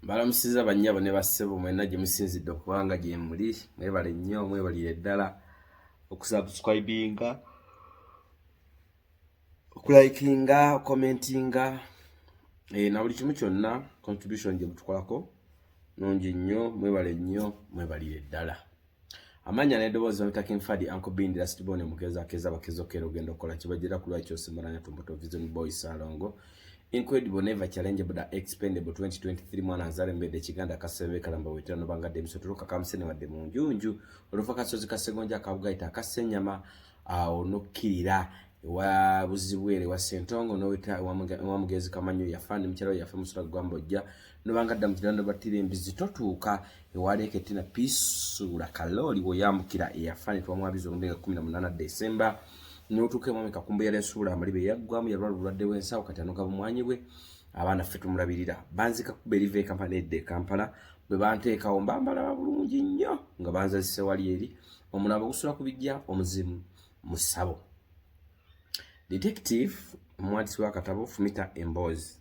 Mbalamusiza bannyabo ne bassebo mwenna gye musinzidde okuba nga gye muli. Mwebale nnyo, mwebalire ddala okusubscribinga, okulikinga, okukomentinga na buli kimu kyonna. Contribution gye mutukolako nungi nnyo. Mwebale nnyo, mwebalire ddala. Amannya n'eddoboozi bamuyita King Fadi, Uncle Bean, Last Born, mugezi akeza bakeza okera ogenda okukola kibajira ku lwaki osimbalanya tumbuto Vision Boy Salongo Incredible, never challengeable, the expendable 2023 mwana nzale mbedde Kiganda kasebe kalamba wetera nobangadde emisotuluka kamusene wadde mu njunju oluva kasozi kasegonja akabugaita akasenyama awo nokkirira ewa Buzibwere wa Sentongo noweta ewa Mugezi Kamanyo yafa ne mukyala we yafa musula gwambojja nobangadda mu kirando battira embizi totuuka ewaleeka ettina pisuula kalooli woyambukira eyafa ne twamwabiza olumbe nga 18 Desemba n'otuuka emwami Kakumba yali asuula amaliba eyaggwamu yalwala obulwadde bw'ensawo kati anoga bumwanyi bwe abaana ffe tumulabirira banzika kuba eriva e Kampala nedda e Kampala bwe banteekawo mba mbalaba bulungi nnyo nga banzazise wali eri omulambo gusula ku bijja omuzimu mu ssabo. Detective omuwandiisi w'akatabo Fumita Emboozi.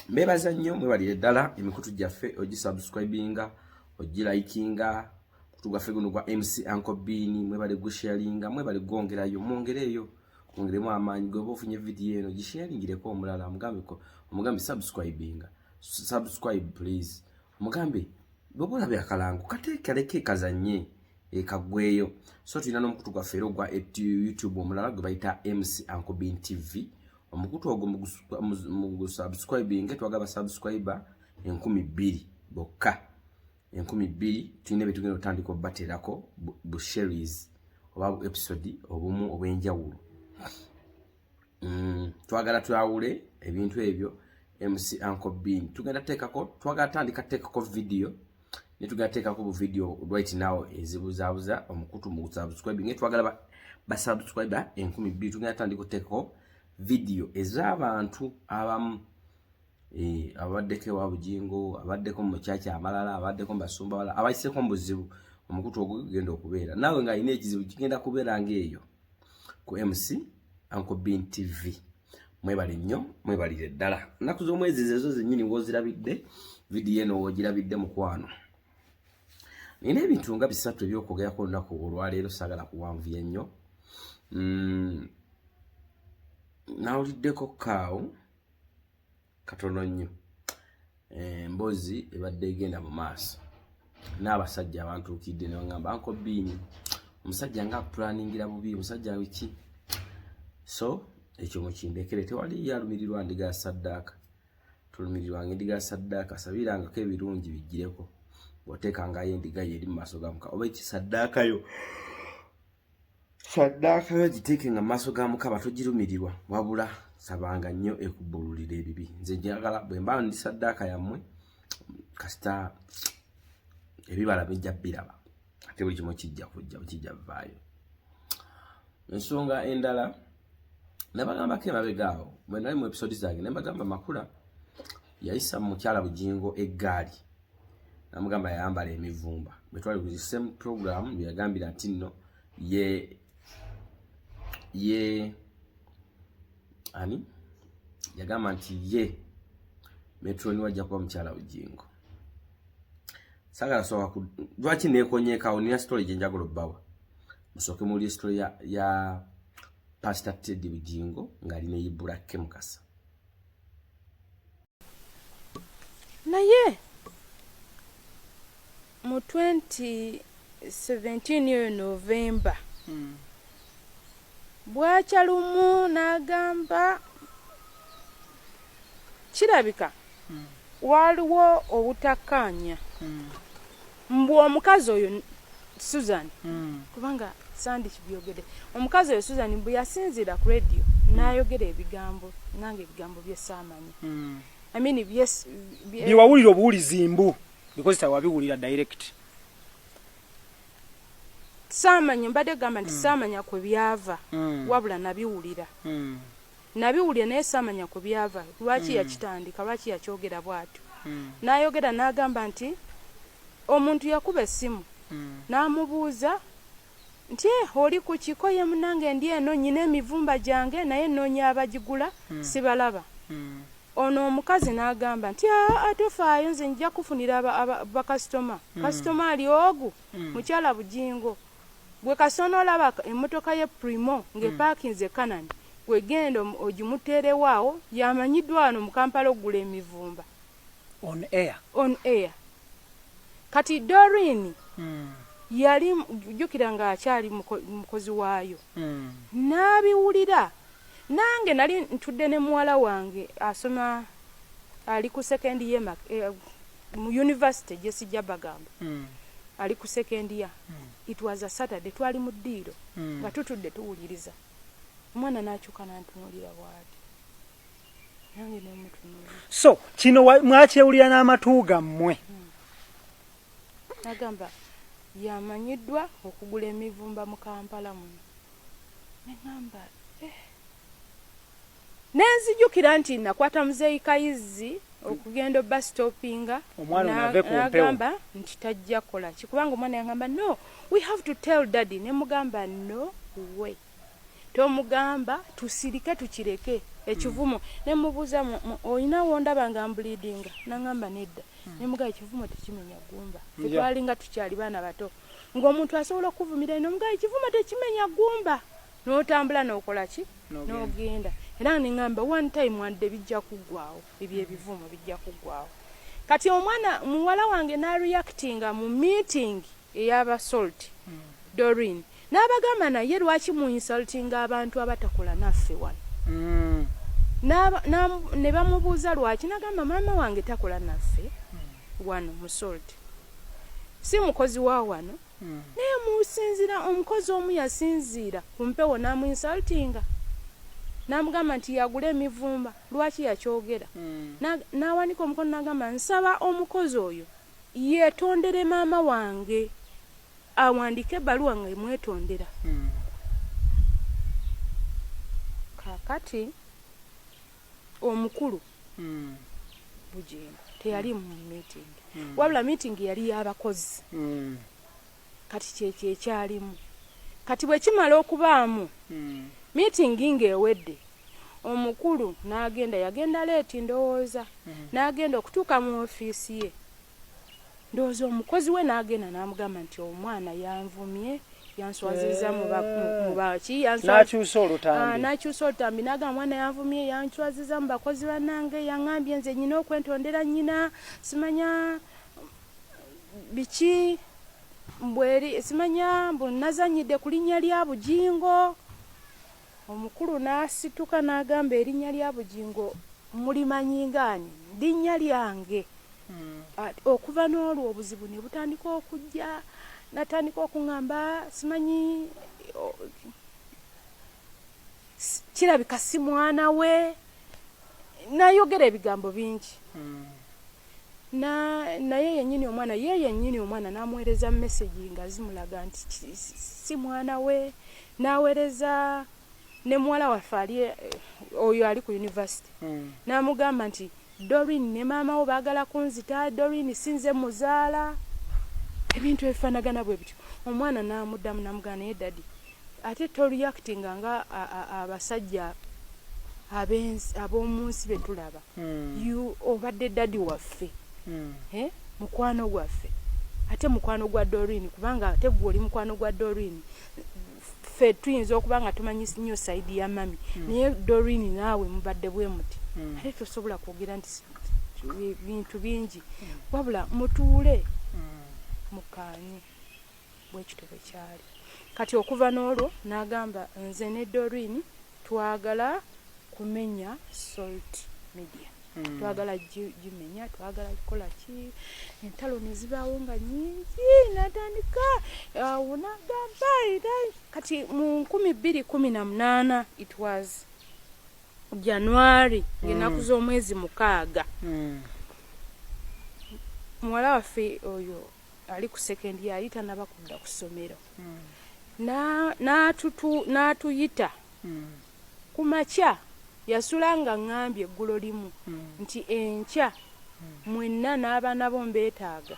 Mbeebaza nnyo, mwebalire ddala emikutu gyaffe ogisubscribinga, ogilikinga. Mukutu gwaffe guno gwa MC Uncle Bean mwebale gusharinga, mwebale gwongerayo, mwongereyo, mwongeremu amaanyi. Gwe oba ofunye vidiyo eno gisharingireko omulala, omugambe subscribinga, subscribe please, omugambe bw'oba olabye akalango kateekaleke kazanye ekaggweyo. So tulina n'omukutu gwaffe era ogwa YouTube omulala gwe bayita MC Uncle Bean TV. Omukutu ogwo mugusubscribinge, twagala subscriber 2000 bokka, 2000. Tulina byetugenda otandika obaterako bu series oba bu episode obumu obw'enjawulo. Twagala twawule ebintu ebyo. MC Uncle Bean tugenda teekako, twagala tandika teekako video ne tugenda teekako bu video right now ezibuzaabuza omukutu mu subscribing. Twagala ba subscriber 2000. Tugenda tandika oteekako video ez'abantu abamu ababaddeko ewa Bugingo, abaddeko mu kyaki amalala, abaddeko mu basumba balala abayiseko mu buzibu. Omukutu ogwo gugenda okubeera naawe ng'alina ekizibu kigenda kubeera ng'eyo ku MC Uncle Bean TV. Mwebale nnyo, mwebalire ddala. Nnaku z'omwezi zezo zennyini w'ozirabidde vidiyo eno, w'ogirabidde mukwano. Nina ebintu nga bisatu ebyokwogerako olunaku olwaleero, saagala kuwanvuya nnyo. Nawuliddeko kaawo katono nnyo emboozi ebadde egenda mu maaso n'abasajja abantuukidde ne bagamba, "Uncle Bean, omusajja nga akupulaningira bubi, omusajja biki." So ekyo mukindekere, tewali yalumirirwa ndiga ya saddaaka. Tolumirirwanga endiga ya saddaaka, sabirangako ebirungi bijjireko. Bw'oteekangayo endiga yo eri mu maaso ga Mukama oba ekisaddaakayo, saddaaka yo giteekenga mu maaso ga Mukama, togirumirirwa, wabula sabanga nnyo ekubbululira ebibi. Nze njagala bwe mba ndi saddaaka yammwe, kasita ebibala bijja biraba, ate buli kimu kijja kujja kijja vaayo. Ensonga endala nabagambako emabega awo bwe nali mu episode zange, ne mbagamba Makula yayisa mu mukyala Bugingo eggaali namugamba yayambala emivumba. Bwe twali ku same program yagambira nti nno ye ye ani yagamba nti ye matron wajja kuba mukyala Bugingo. Sagala sooka lwaki neekonyeekawo, nina story gye njagala obbawa. Musooke muwulire story ya Pastor Teddy Bugingo ng'ali ne Ibra K Mukasa. Naye mu 2017 eyo November bwakya lumu n'agamba kirabika waliwo obutakkaanya mbu omukazi oyo Susan, kubanga sandi kibyogedde, omukazi oyo Susan mbu yasinziira ku radio n'ayogera ebigambo nange ebigambo byesaamanya. I mean, byewawulira obuwulizi mbu because tawabiwulira direct. Saamanya, mbadde gamba nti saamanya kwe byava, wabula nabiwulira. Nabiwulira naye saamanya kwe byava, lwaki yakitandika, lwaki yakyogera bw'atyo. N'ayogera n'agamba nti omuntu yakuba essimu n'amubuuza nti, "Eh, oli ku kiko?" "Ye munange, ndi eno, nyina emivumba gyange naye nnoonya abagigula sibalaba." Ono omukazi n'agamba nti, "Aa, tofaayo, nze nja kufunira bakasitoma. Kasitoma ali ogu, mukyala Bujingo. Gwe kasona olaba emmotoka ye Premio ng'epaakinze Kanani, gwe genda ogimuteerewo awo, yamanyiddwa wano mu Kampala okugula emivumba." On air. On air. Kati Doreen yali jjukira ng'akyali mukozi waayo. N'abiwulira. Nange nali ntudde ne muwala wange asoma, ali ku second year mu university gye sijja bagamba. Ali ku second year. It was a Saturday, twali mu ddiiro nga tutudde tuwuliriza. Omwana n'akyuka n'antunuulira bw'ati, nange nemutunuulira. So kino mwakyewulira n'amatu gammwe? Nagamba yamanyiddwa okugula emivumba mu Kampala muno. Neŋŋamba, eh. Nenzijukira nti nakwata muzeeyi Kayizzi okugenda obastopinga. Omwana ono ave ku mpewo. N'agamba nti tajja kukola ki, kubanga omwana yagamba, "No, we have to tell daddy." Ne mugamba, "No way, tomugamba, tusirike tukireke ekivumo." Ne mubuuza, "Olina wondaba nga mbleedinga?" Nagamba, "Nedda." Ne mugamba, "Ekivumo tekimenya ggumba." Ffe twalinga tukyali baana bato, ng'omuntu asobola okuvumira ino, mugamba, "Ekivumo tekimenya ggumba," n'otambula n'okola ki? N'ogenda. N'ogenda. Era neŋŋamba, one time wadde bijja kuggwawo, ebyo ebivumo bijja kuggwawo. Kati omwana muwala wange n'areactinga mu meeting ey'aba Salt, Doreen n'abagamba, "Naye lwaki mu insultinga abantu abatakola naffe wano?" Ne bamubuuza lwaki, nagamba, "Maama wange takola naffe wano mu Salt, si mukozi wa wano, naye musinziira omukozi omu yasinziira ku mpewo n'amuinsultinga n'amugamba nti yagula emivumba. Lwaki yakyogera?" N'awanika omukono n'agamba, "Nsaba omukozi oyo yeetondere maama wange, awandiike ebbaluwa nga emwetondera." Kaakati omukulu Bugingo teyali mu meeting, wabula meeting yali y'abakozi. Kati kyekyo ekyalimu. Kati bwe kimala okubaamu, meeting ng'ewedde, omukulu n'agenda, yagenda late ndowooza, n'agenda okutuuka mu ofiisi ye, ndowooza omukozi we n'agenda n'amugamba nti omwana yanvumye, yanswazizza mu baki. N'akyusa olutambi. N'akyusa olutambi n'agamba, "Omwana yanvumye, yanswaziza mu bakozi bannange, yaŋŋambye nze nyina okwentondera nnyina, simanya biki mbweri, simanya mbu nazanyidde ku linnya lya Bujingo." Omukulu n'asituka n'agamba, "Erinnya lya Bujingo mulimanyi ngaani? Linnya lyange." Okuva n'olwo obuzibu ne butandika okujja, natandika okuŋŋamba simanyi kirabika si mwana we, nayogera ebigambo bingi. Naye yennyini omwana, ye yennyini omwana n'amuweereza message nga zimulaga nti si mwana we, n'aweereza ne muwala waffe ali oyo ali ku university, n'amugamba nti Doreen ne maama wo baagala kunzita, Doreen si nze muzaala, ebintu ebifaanagana bwe bityo. Omwana n'amuddamu n'amugamba, "Naye daddy, ate toreactinga nga abasajja ab'omu nsi be tulaba. You obadde daddy waffe, eh? Mukwano gwaffe, ate mukwano gwa Doreen, kubanga ate gwe oli mukwano gwa Doreen. Ffe tuyinza okuba nga tumanyi nnyo side ya mummy, naye Doreen naawe mubadde bwe muti, ate tosobola kwogera nti bintu bingi, wabula mutuule mukaanye." Bwe kityo bwe kyali. Kati okuva n'olwo n'agamba, "Nze ne Doreen twagala kumenya Salt Media, twagala gimenya, twagala kukola ki." Entalo ne zibaawo nga nyingi, natandika awo n'agamba era kati mu 2018, it was January, ng'ennaku z'omwezi 6, muwala waffe oyo ali ku second year yali tanaba kudda ku ssomero. N'atuyita ku makya, yasula nga ŋŋambye eggulo limu nti enkya mwenna n'abaana bo mbeetaaga.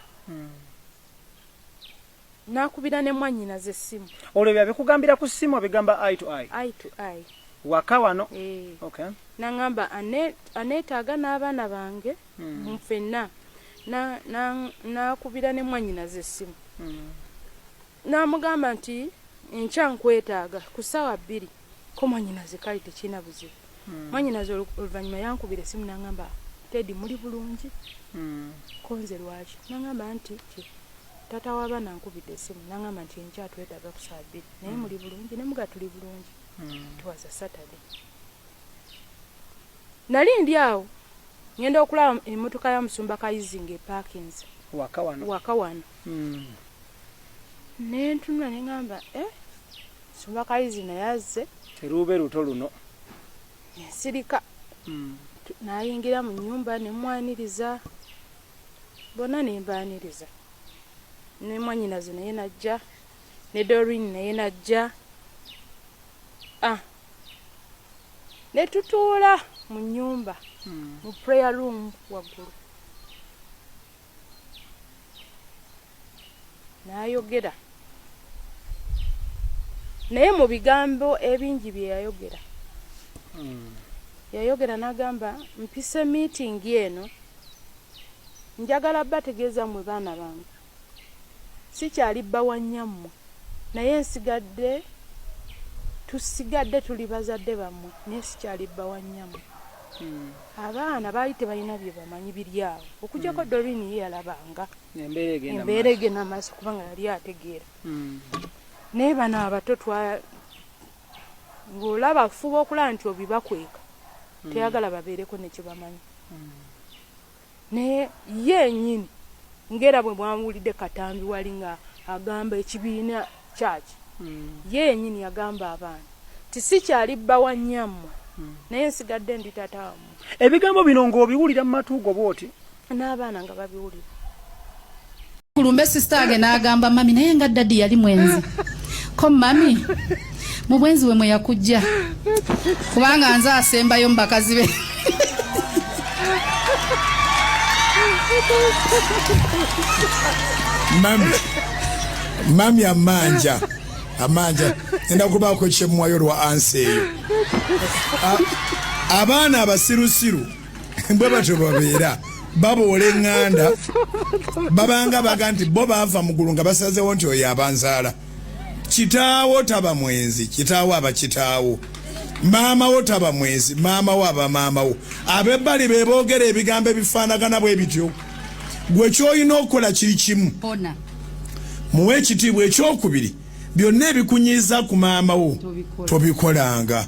N'akubira ne mwannyinaze essimu. Olwo byabikugambira ku ssimu, abigamba eye to eye? Eye to eye. Waka wano. Eh. Okay. Nangamba aneetaaga n'abaana bange ffenna. Nakubira ne mwannyinaze essimu. N'amugamba nti enkya nkwetaaga ku ssaawa 2. Ko mwannyinaze kale tekirina buzibu. Mwannyinaze oluvannyuma yankubira essimu n'angamba Teddy muli bulungi? Ko nze lwaki? N'angamba nti ki taata w'abaana ankubidde essimu n'angamba nti enkya twetaaga ku ssaawa 2 naye muli bulungi? Ne muga tuli bulungi. It was a Saturday. Nali ndi awo ngenda okulaba emmotoka ya Musumba Kayizi ng'epaakinze. Waka wano. Waka wano. Ne ntunula ne ŋŋamba, Musumba Kayizi naye azze. Teruube luto luno. Nsirika. N'ayingira mu nnyumba ne mmwaniriza. Bonna ne mbaaniriza. Ne mwannyinaze naye n'ajja. Ne Doreen naye n'ajja. Ne tutuula mu nnyumba, mu prayer room waggulu. N'ayogera. Naye mu bigambo ebingi bye yayogera. Yayogera n'agamba mpise meeting eno njagala bategeeza mmwe baana bange. Sikyali bba wa nnyammwe naye nsigadde tusigadde tuli bazadde bammwe naye sikyali bba wa nnyammwe. Abaana baali tebalina bye bamanyi biri awo okuggyako Doreen ye yalabanga Embeera egenda maaso kubanga yali ategeera. Naye bano abato ng'olaba fuba okulaba nti obibakweka teyagala babeereko ne kye bamanyi. Naye ye nnyini ng'era bwe mwamuwulidde Katambi wali nga agamba ekibiina kyaki ye nnyini yagamba abaana nti sikyali bba wa nnyammwe naye nsigadde ndi taata wammwe. Ebigambo bino ng'obiwulira mu matu go bw'oti? N'abaana nga babiwulira. Kulumbe sister wange n'agamba mami naye nga daddy yali mwenzi. Ko mami mu bwenzi we mwe yakujja kubanga nze asembayo mu bakazi be. Mami amanja enda kubaako kyemuwayo lwa ansi eyo. Abaana abasirusiru bwe batyo babeera baboola eŋŋanda babanga baga nti bo baava mu ggulu nga basazeewo nti oyo abanzaala. Kitaawo taba mwenzi, kitaawo aba kitaawo. Maama wo taba mwenzi, maama wo aba maama wo. Ab'ebbali be boogera ebigambo ebifaanagana bwe bityo. Gwe ky'olina okukola kiri kimu. Muwe ekitiibwa. Ekyokubiri, byonna ebikunyiiza ku maama wo tobikolanga.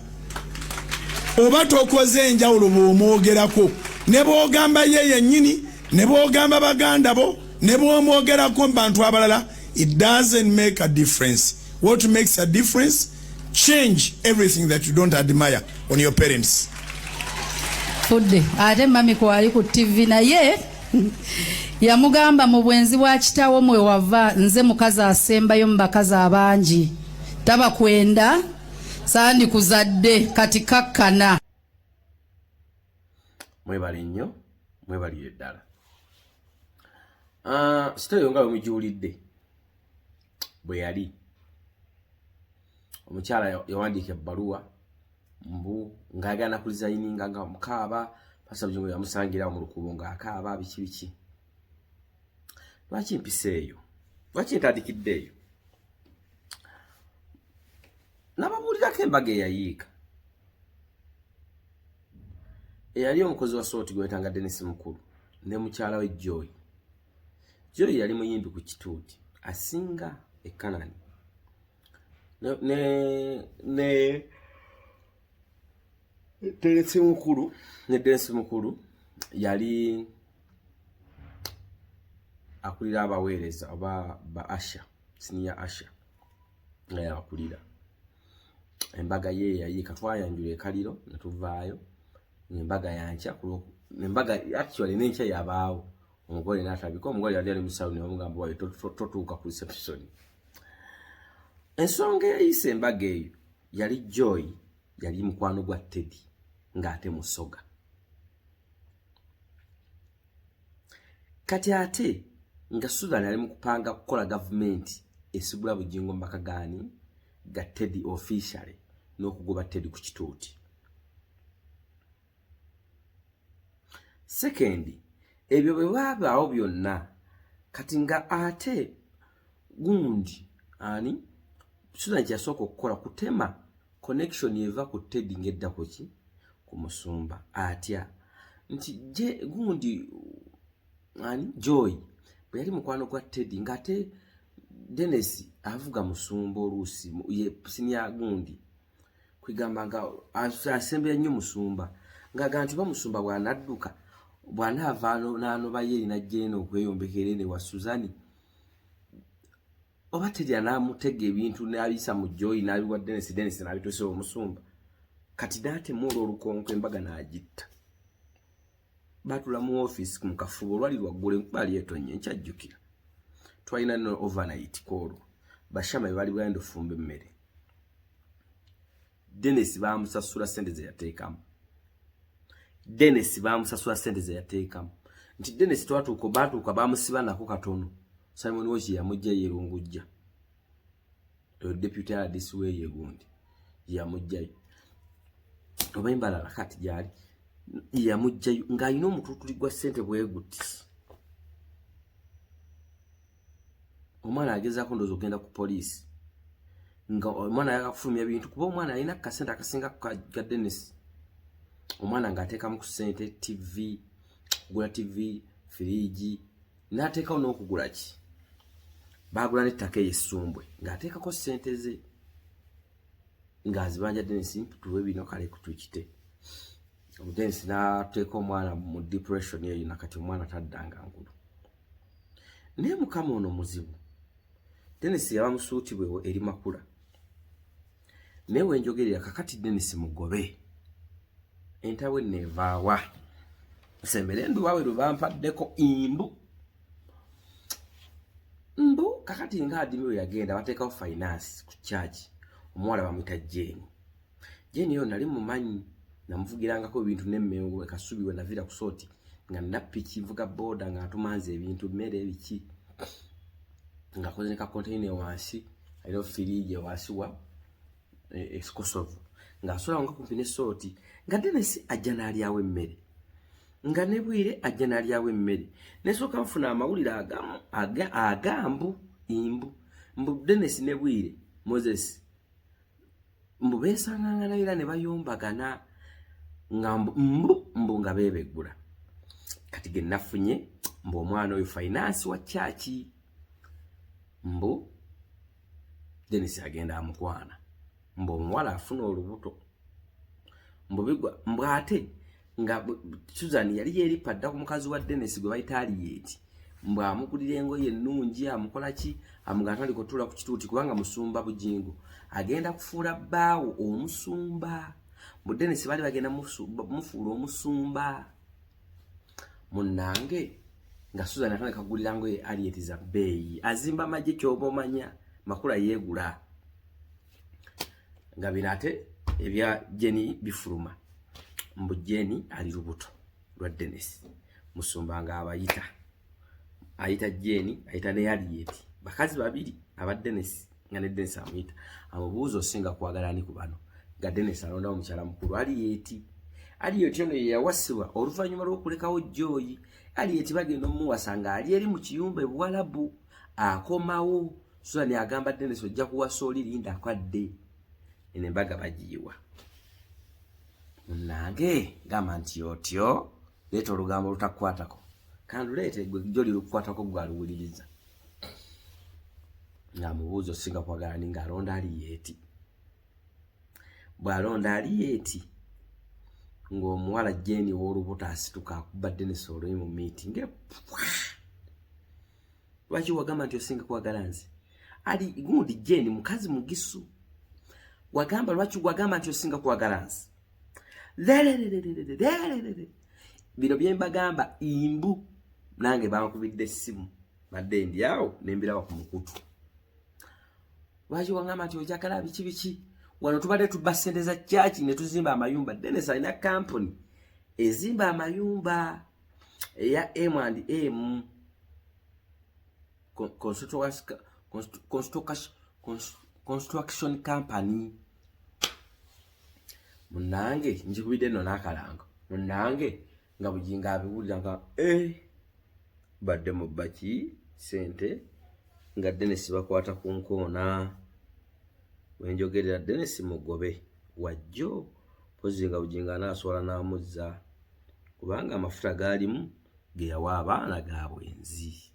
Oba tokoze enjawulo bw'omwogerako ne bw'ogamba ye yennyini ne bw'ogamba baganda bo ne bw'omwogerako mu bantu abalala, it doesn't make a difference. What makes a difference? Change everything that you don't admire on your parents. Fudde ate mami kwali ku TV naye yamugamba mu bwenzi bwa kitaawo mwe wava nze mukazi asembayo mu bakazi abangi taba kwenda sandi kuzadde kati kakkana. Mwebale nnyo, mwebalire ddala. Sitaayo nga bwe mugiwulidde bwe yali omukyala yawandiika ebbaluwa mbu ng'ayagala kuresigninga nga mukaaba. Pastor Bugingo yamusangira mu lukubo ng'akaaba biki biki. Lwaki mpisa eyo? Lwaki ntandikidde eyo? Nababuulirako embaga eyayiika eyali omukozi wa Sooti gwetanga Dennis Mukulu ne mukyala we Joy. Joy yali muyimbi ku kituuti asinga e Kanani ne Dennis Mukulu ne Dennis Mukulu yali akulira abaweereza oba ba Asha, senior Asha nga yabakulira. Embaga ye yayiika twayanjula ekaliro ne tuvaayo embaga yankya embaga actually n'enkya yabaawo omugole n'atabika omugole yali ali mu saluni bamugamba wayo totuuka ku reception. Ensonga eyayisa embaga eyo yali Joy yali mukwano gwa Teddy ng'ate musoga. Kati ate nga Susan ali mu kupanga kukola gavumenti esigula Bugingo mu maka gaani ga Teddy officially. n'okugoba Teddy ku kituuti. Second, ebyo bwe baabaawo byonna kati nga ate gundi ani Susan kyeyasooka okukola kutema connection eva ku Teddy ng'edda ku ki ku musumba atya nti je gundi ani Joy bwe yali mukwano gwa Teddy ng'ate Dennis avuga musumba oluusi ye senior gundi kwegamba nga asembera nnyo musumba ng'aga nti oba musumba bw'anadduka bw'anaava n'anobayo eri n'ajja eno okweyombekera eno ewa Suzani oba Teddy anaamutega ebintu n'abiyisa mu Joy n'abiwa Dennis, Dennis n'abituusa omusumba kati n'atema olwo olukonko embaga n'agitta. Batula mu ofiisi mu kafubo olwali lwaggula enkuba yali etonnya nkyajjukira twalina no overnight kwolwo bashama be bali bwagenda ofumba emmere. Dennis baamusasula ssente ze yateekamu. Dennis baamusasula ssente ze yateekamu nti Dennis twatuuka baatuuka baamusiba nako katono Simon Woki yamugjayo erungujja oyo deputy RDC weeyo egundi yamugjayo oba embalala kati gyali yamugjayo ng'alina omututuli gwa ssente bwe guti. Omwana agezaako ndowooza okugenda ku poliisi nga omwana ayagala kufulumya bintu kuba omwana alina kasente akasinga ka Dennis. Omwana ng'ateekamu ku ssente TV, kugula TV, firiigi n'ateekawo n'okugula ki baagula n'ettaka eyo essumbwe ng'ateekako ssente ze ng'azibanja Dennis tuwe bino kale kutukite. Dennis n'ateeka omwana mu depression eyo nakati omwana taddanga ngulu. Naye mukama ono muzibu. Dennis yaba musuuti bwe eri makula. Naye wenjogerera kakati Dennis mugobe. Entabwe nevaawa. Sembere nduwawe lwe bampaddeko imbu. Mbu kakati nga Adimi we yagenda bateekawo finance ku church. Omuwala bamuyita Jane. Jane yo nali mumanyi namuvugirangako ebintu n'emmengo e Kasubi we naviira ku sooti nga nina piki nvuga boda nga ntumanze ebintu mmere ebiki ng'akoze ne ka container wansi alina firiigi wansi wa esikosovu ng'asulawo nga kumpi ne sooti nga Dennis ajja n'alyawo emmere nga ne Bwire ajja n'alyawo emmere nesooka nfuna amawulire agamu agambu imbu mbu Dennis ne Bwire Moses mbu beesanganga nayo era ne bayombagana nga mbu mbu nga beebeggula. Kati ge nafunye mbu omwana oyo finance wa kyaki mbu Dennis agenda amukwana mbu omuwala afuna olubuto mbu bigwa mbu ate nga Susan yali yeeripa dda ku mukazi wa Dennis gwe bayita Alieti mbu amugulira engoye ennungi amukola ki amugamba tandika otuula ku kituuti kubanga musumba Bugingo agenda kufuula bbaawo omusumba mbu Dennis baali bagenda mufuula omusumba munnange nga Susan atandika kugulira ngoye Alieti za bbeeyi azimba magye ky'oba omanya makula yeegula nga bino ate ebya Jenny bifuluma mbu Jenny ali lubuto lwa Dennis musumba nga abayita ayita Jenny ayita ne Alieti bakazi babiri aba Dennis nga ne Dennis amuyita amubuuza osinga kwagala ani ku bano nga Dennis alondawo mukyala mukulu Alieti. Alieti ono ye yawasibwa oluvannyuma lw'okulekawo Joy. Alieti bagenda omuwasa ng'ali eri mu kiyumba e Buwalabu akomawo Susan agamba Dennis ojja kuwasa oli linda akadde eno embaga bagiyiwa. Munnange gamba nti otyo leeta olugambo olutakukwatako kanduleete gwe joli lukukwatako gwe aluwuliriza ng'amubuuza osinga kwagala ani ng'alonda Alieti bw'alonda Alieti ng'omuwala Jane w'olubuto asituka akuba Dennis oluyi mu meeting lwaki wagamba nti osinga kwagala nze ali gundi Jane mukazi mugisu wagamba lwaki wagamba nti osinga kwagala nze lelelelelelelelele bino bye mbagamba imbu nange bankubidde essimu badde ndi awo ne mbiraba ku mukutu lwaki wagamba nti okyagala biki biki wano tubadde tubba ssente za kyaki ne tuzimba amayumba. Dennis alina kampuni ezimba amayumba eya M and M Construction Company. Munange nkikubidde nno n'akalango munange nga Bugingo abiwulira nga badde mu baki sente nga Dennis bakwata ku nkoona. Wenjogerera Dennis mugobe wajjo mpozi nga Bugingo anaasobola n'amuzza kubanga amafuta gaalimu ge yawa abaana ga bwenzi.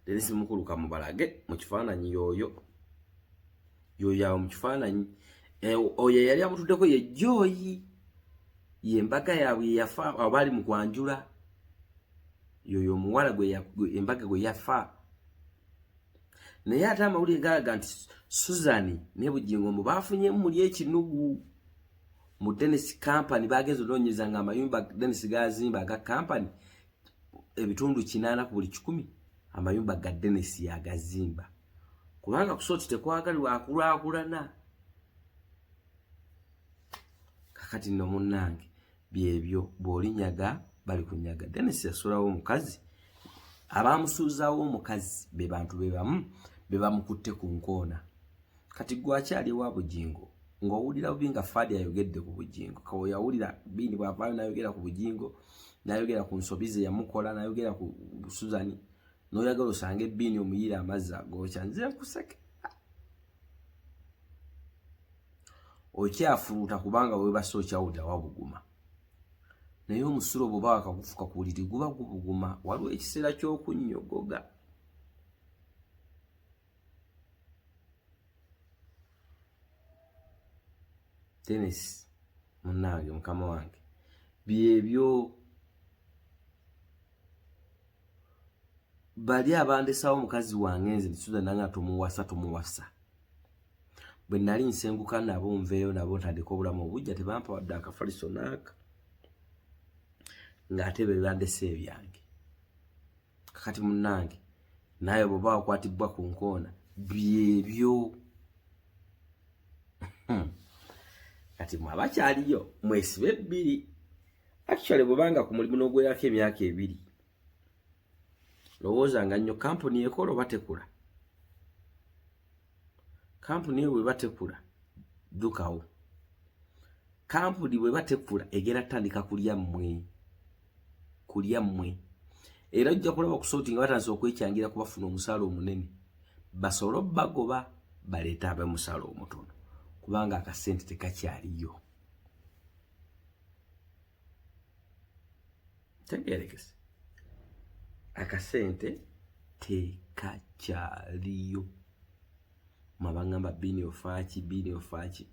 Dennis mukulu kamubalage mu kifaananyi yoyo yoyo awo mu kifaananyi oyo yali amutuddeko ye Joy, ye embaga yaabwe yeyafa awo baali mu kwanjula yoyo omuwala embaga gwe yafa. Naye ate amawulire galaga nti Susan ne Bugingo mbu baafunyemu muli ekinugu mu Dennis Company, bagenze onoonyeza nga amayumba Dennis gazimba aga company ebitundu 80 ku buli 100 amayumba ga Dennis yagazimba, kubanga kusooti tekwagalibwa akulaakulana. Kakati nno munnange byebyo, bw'olinyaga bali kunyaga. Dennis yasulawo omukazi, abamusuuzaawo omukazi be bantu be bamu be bamukutte ku nkoona. Kati gwe akyali ewa Bugingo ng'owulira bubi nga Faadi ayogedde ku Bugingo, kawe yawulira Biini bw'avaayo n'ayogera ku Bugingo, n'ayogera ku nsobi ze yamukola, n'ayogera ku Suzani, n'oyagala osange Biini omuyiira amazzi agookya. Nze nkuseke okyafuluuta kubanga webase okyawulira wabuguma, naye omusulo bw'oba wakagufuka ku buliri guba gubuguma, waliwo ekiseera ky'okunnyogoga. Dennis munnange mukama wange byebyo bali abandesawo omukazi wange nze Susan nanga tumuwasa tumuwasa. Bwe nali nsenguka nabo nveeyo nabo ntandika obulamu obujja tebampa wadde akafaliso naaka ng'ate be bandese ebyange. Kakati munnange naye bw'oba wakwatibwa ku nkoona byebyo. Kati mwe abakyaliyo mwesibe bbiri. Actually bw'obanga ku mulimu n'ogwerako emyaka 2 lowooza nga nnyo kampuni ekola oba tekula. Kampuni eyo bweba tekula ddukawo. Kampuni bweba tekula egenda tutandika kulya mmwe, kulya mmwe. Era ojja kulaba okusooti nga batandise okwekyangira kubafuna omusaala omunene basobole obbagoba baleete ab'omusaala omutono kubanga akasente tekakyaliyo. Tegeerekese, akasente tekakyaliyo. Mwabangamba Biini ofaaki, Biini ofaaki.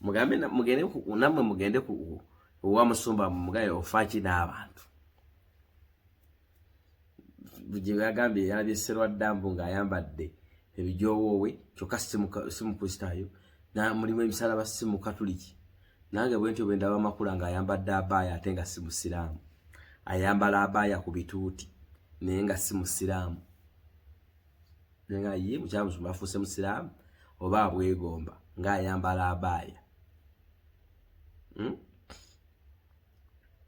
Mugambe mugende nammwe mugende ku owa musumba mugaye ofaaki n'abantu. Bugingo yagambye yalabye Serwadda mbu ng'ayambadde ebijowoowe kyokka si Mukristaayo, mulimu emisalaba, si Mukatuliki. Nange bwe ntyo bwe ndaba Makula ng'ayambadde abaaya ate nga si Musiraamu, ayambala abaaya ku bituuti naye nga si Musiraamu. Naye nga ye mukyala musumba afuuse Musiraamu oba abwegomba ng'ayambala abaaya.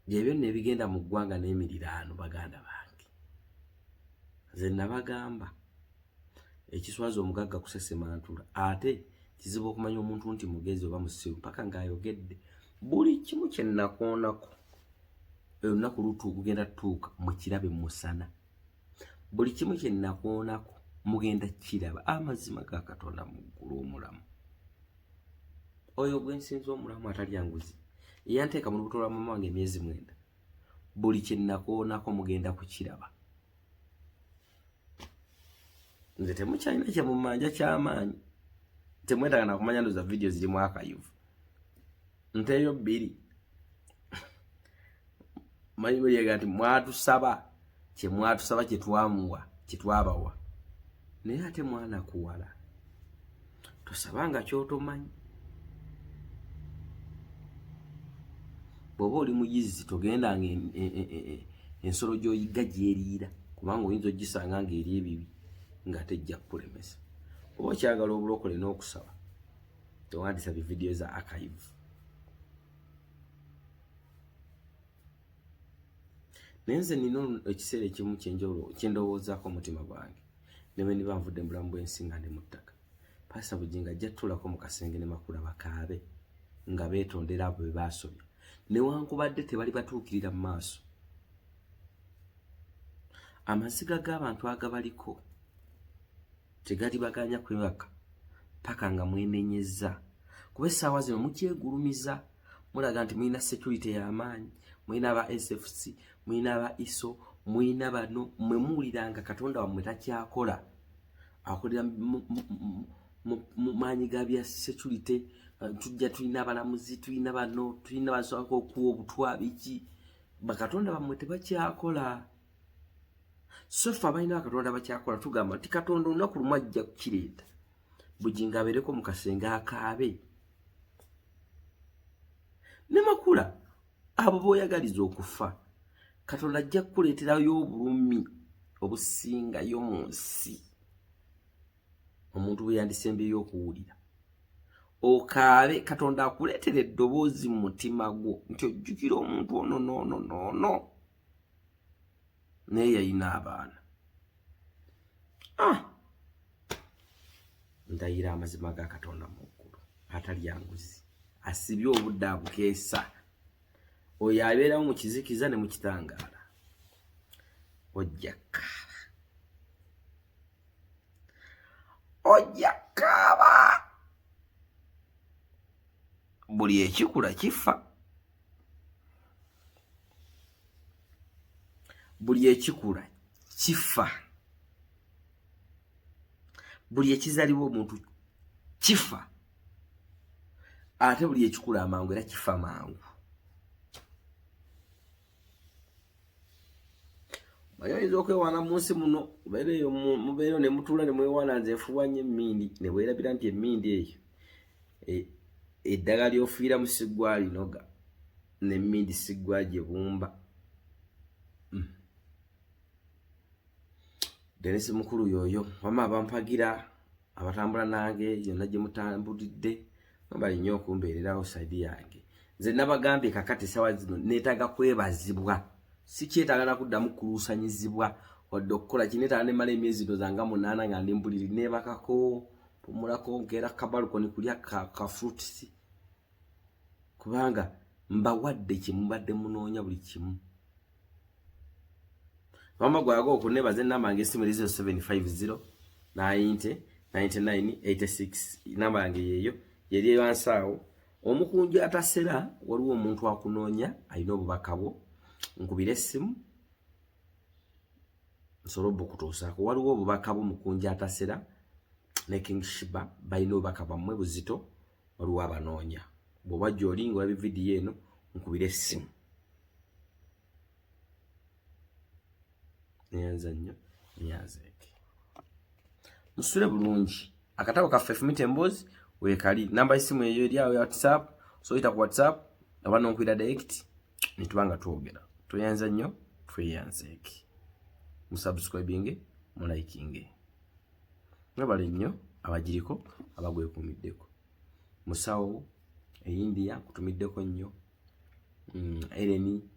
Byebyo nno ebigenda mu ggwanga n'emiriraano. Baganda bange, nze nabagamba ekiswaza omugagga kusesema ntula, ate kizibu okumanya omuntu nti mugezi oba musiru mpaka ng'ayogedde. Buli kimu kye nnakoonako olunaku lugenda tutuuka mukirabe musana. Buli kimu kye nnakoonako mugenda kiraba. Amazima ga Katonda mu ggulu omulamu oyo gwe nsinza omulamu atalya nguzi eyanteeka mu lubuto lwa mama wange emyezi 9, buli kye nnakoonako mugenda kukiraba. Nze temukyalina kye mumanja kyamaanyi, temwetaaga nakumanya. Ndoza vidiyo zirimu akayuvu nteeyo 2 manyi bweyega nti mwatusaba kye mwatusaba kye twamuwa kye twabawa, naye ate mwana kuwala tosabanga kyotomanyi. Bw'oba oli muyizi togendanga ensolo gy'oyigga gyeriira, kubanga oyinza ogisanga ng'eri ebibi nga tejja kukulemesa. Oba okyagala obulokole n'okusaba, tewandisa bividiyo za archive. Naye nze nina ekiseera ekimu kyenjawulo kyendowoozaako omutima gwange ne bwe ndiba nvudde mu bulamu bw'ensi nga ndi mu ttaka. Pasita Bugingo ajja tutuulako mu kasenge ne Makula bakaabe nga beetondera abo be baasobya, newankubadde tebali batuukirira mu maaso. Amaziga g'abantu agabaliko tegalibaganya kwebaka paka nga mwenenyezza, kuba essaawa zino mukyegulumiza, mulaga nti mulina security y'amaanyi, mulina aba SFC, mulina aba ISO, mulina bano. Mwe muwulira nga Katonda wammwe takyakola, akolera mu maanyi ga bya security. Tujja tulina abalamuzi, tulina bano, tulina basobola okuwa obutwa biki, bakatonda bammwe tebakyakola. So ffe abalina bakatonda bakyakola tugamba nti Katonda olunaku lumu ajja kukireeta, Bugingo abeereko mu kasenge akaabe ne Makula. Abo b'oyagaliza okufa, Katonda ajja kukuleeterayo obulumi obusingayo mu nsi omuntu bwe yandisembyeyo okuwulira, okaabe, Katonda akuleetera eddoboozi mu mutima gwo nti ojjukira omuntu ono noono noono, naye yalina abaana. Ndayira amazima ga Katonda mu ggulu atalya nguzi, asibye obudde abukeesa, oyo abeerawo mu kizikiza ne mu kitangaala, ojja kaaba, ojja kaaba. Buli ekikula kifa, buli ekikula kifa, buli ekizalibwa omuntu kifa, ate buli ekikula amangu era kifa mangu. Manyi oyinza okwewaana mu nsi muno, mubeereyo mubeereyo ne mutuula ne mwewaana, nze nfuuwa nnyo emmindi, ne weerabira nti emmindi eyo eddagala ly'ofuuyiramu siggwa linoga, n'emmindi siggwa gye bumba. Dennis Mukulu yoyo wama abampagira, abatambula nange yonna gye mutambulidde, mwebale nnyo okumbeererawo saidi yange. Nze nabagambye kakati essaawa zino neetaaga kwebazibwa, sikyetaaga nakuddamu kuluusanyizibwa wadde okukola ki, neetaaga nemala emyezi ndoza nga 8 nga ndi mbuliri, neebakako, mpumulako, nkeera kabalukoni kulya ka fruits, kubanga mbawadde kye mubadde munoonya buli kimu. Mama gwago okunebaza, enamba yange esimu eri 0750 90 99 86, namba yange yeeyo yeri ewansi awo. Omukunja atasera, waliwo omuntu akunoonya alina obubaka bwo, nkubira essimu nsobole obukutuusaako. Waliwo obubaka bwo, mukunja atasera ne King Shiba balina obubaka bwammwe buzito, waliwo abanoonya. Bw'oba gy'oli nga olabye vidiyo eno, nkubira essimu. Neyanza nnyo, neyanzeeke, musule bulungi. Akatabo kaffe Fumita Emboozi weekali, namba y'essimu eyo eri awo ya WhatsApp, so oyita ku WhatsApp oba nonkwira direct netuba nga twogera. Tweyanza nnyo, tweyanzeeke, musubscribinge, mulikinge, mwebale nnyo abagiriko, abagwekuumiddeko. Musawo e India nkutumiddeko nnyo, Eleni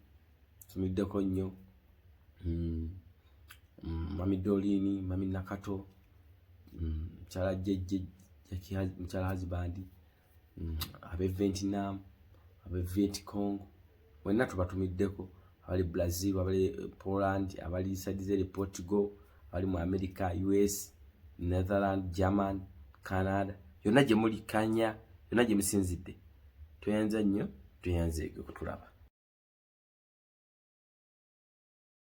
nkutumiddeko nnyo, Mami Dolini, Mami Nakato, mukyala Jejje, mukyala husband, ab'e Vietnam, ab'e Vietcong, mwenna tubatumiddeko, abali Brazil, abali Poland, abali side z'eri Portugal, abali mu America, US, Netherland, German, Canada, yonna gye muli, Kenya, yonna gye musinzidde, tweyanza nnyo, tweyanzeege okutulaba.